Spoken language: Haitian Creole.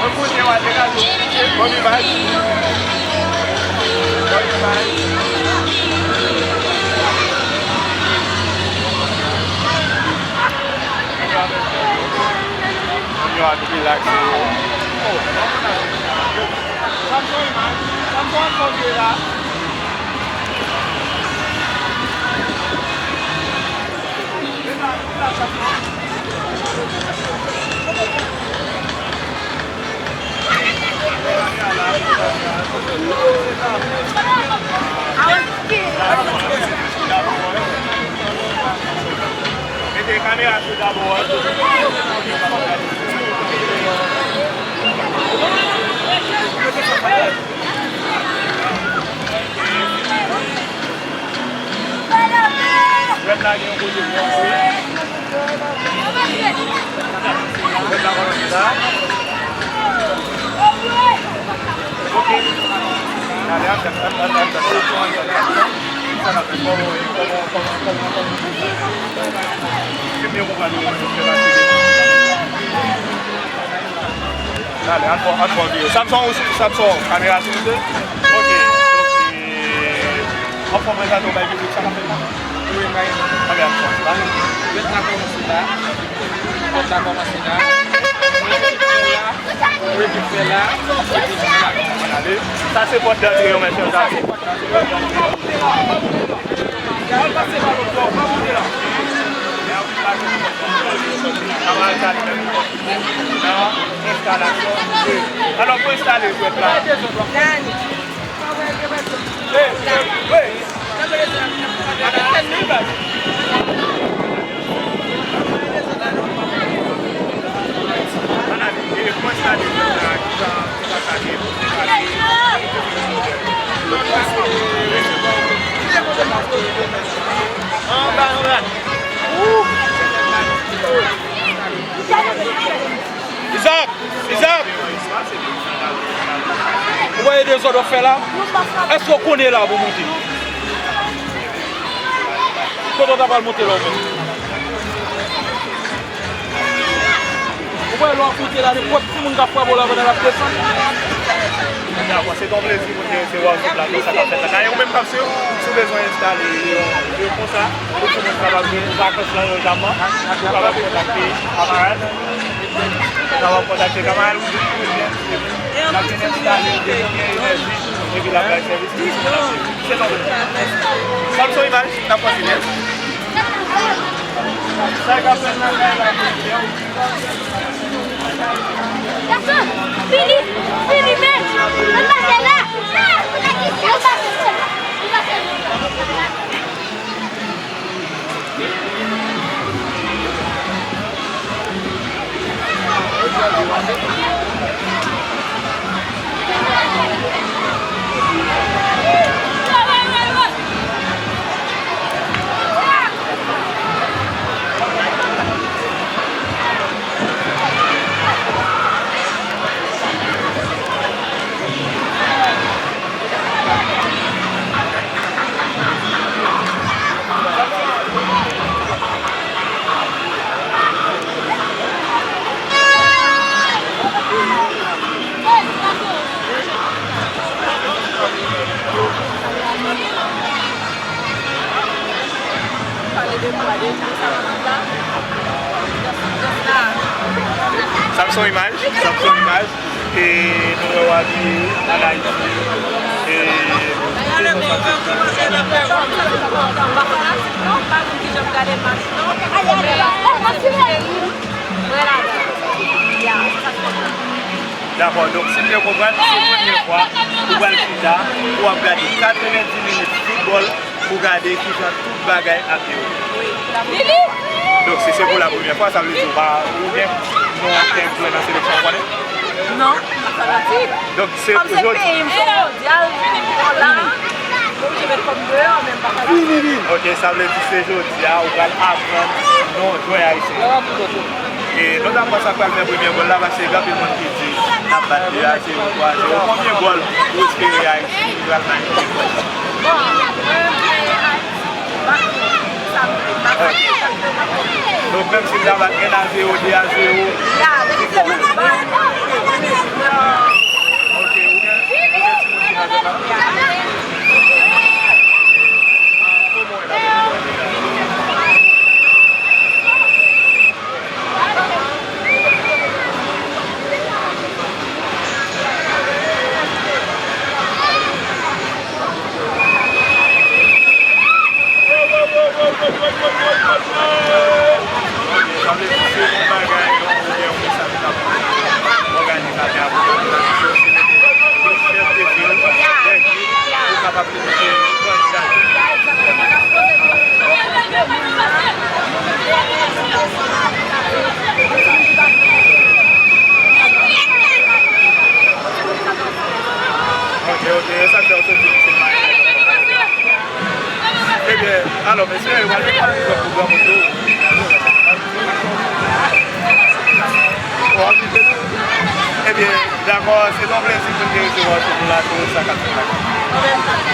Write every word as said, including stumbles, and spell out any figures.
Bon imaj. Bon imaj. Yo ap relakse yo. Samson imaj. Samson ap fè vye la. Mete kamera sou dabò. Wèm la gen yon kote pou antre. Wèm la kòmanse la. Ok. Ale, ale, ale, ale, ale. Sa n ap fè? Kòman, kòman, kòman, kòman, kòman? Ke m byen konprann ou, ou fè pati de. Dale, ann fè, ann fè yon videyo. Samson, ou, Samson, kamera sou ou tou? Ok, donk, e, anfòm, prezante w bay piblik sa k ap fèt la? Wi, bay. Ok, ann fè sa. Fèt la kòmanse la. Fèt la kòmanse la. Mwen ki fè la. Mwen ki fè la. Epi la. Ann ale. Sa se pòt dantre yo, mèt yo, sa. Nan enstalasyon de. Alò, pou enstale jwèt la. Hey, hey, hey. Kapitèn Mil baz. Ann ale, e, pou enstale jwèt la, ki jan, ki jan sa ye, pou enstale. Anba, anba. Isaac! Isaac! Ou wè e dezòd w ap fè la? Èske w konnen la pou monte? Kote w ta pral monte la ou menm? Ou wè lè w ap monte la, nenpòt timoun k ap frape w la pandan l ap desann. Dakò, se t on plezi pou n te resevwa w sou plato Sa k ap fèt la. Dayè, ou menm k ap swiv, si w bezwen enstale yon, yon konsa, pou timoun kapab gen vakans lan notamman, ou kapab kontakte kamarad, ou kapab kontakte kamarad ou, l ap vin enstale l, depi l gen enèji, epi l ap bay sèvis pou timoun ap swiv. Se t on plezi. Samson Imaj, n ap kontinye. Sa k ap fèt nan kay la, mesye? Gason, fini, fini, men, ann pase la. Ann pase la. Samson Imaj, Samson Imaj, e nou wè w abiye an Ayiti. E, Dakò, donk, si m byen konprann, se premye fwa ou pral chita, ou ap gade katrevendi minit foutbòl, pou gade kijan tout bagay ap dewoule. Donk, si se pou la premyè fwa, sa vle di ou pa, ou gen non kèk jwè nan seleksyon ou konnen? Non, m pa fanatik. Donk, se jodi. Kòm se peyi m, se mondyal, m la. Oblije met kò m deyò, men m pa ka. Ok, sa vle di se jodi a ou pral aprann non jwè ayisyen yo. E notamman sa k pral fè premye gòl la, paske gen anpil moun ki di n ap bat de a zewo, twa zewo. Konbyen gòl ou espere Ayiti pral make? Bon, mwen, mwen, Ayiti, sa m vle. Ok. Donk, menm si n ta bat en a zewo, de a zewo, ki fò? Dakò, se yon plezi pou n te resevwa w sou Plato sa k ap fèt lakay.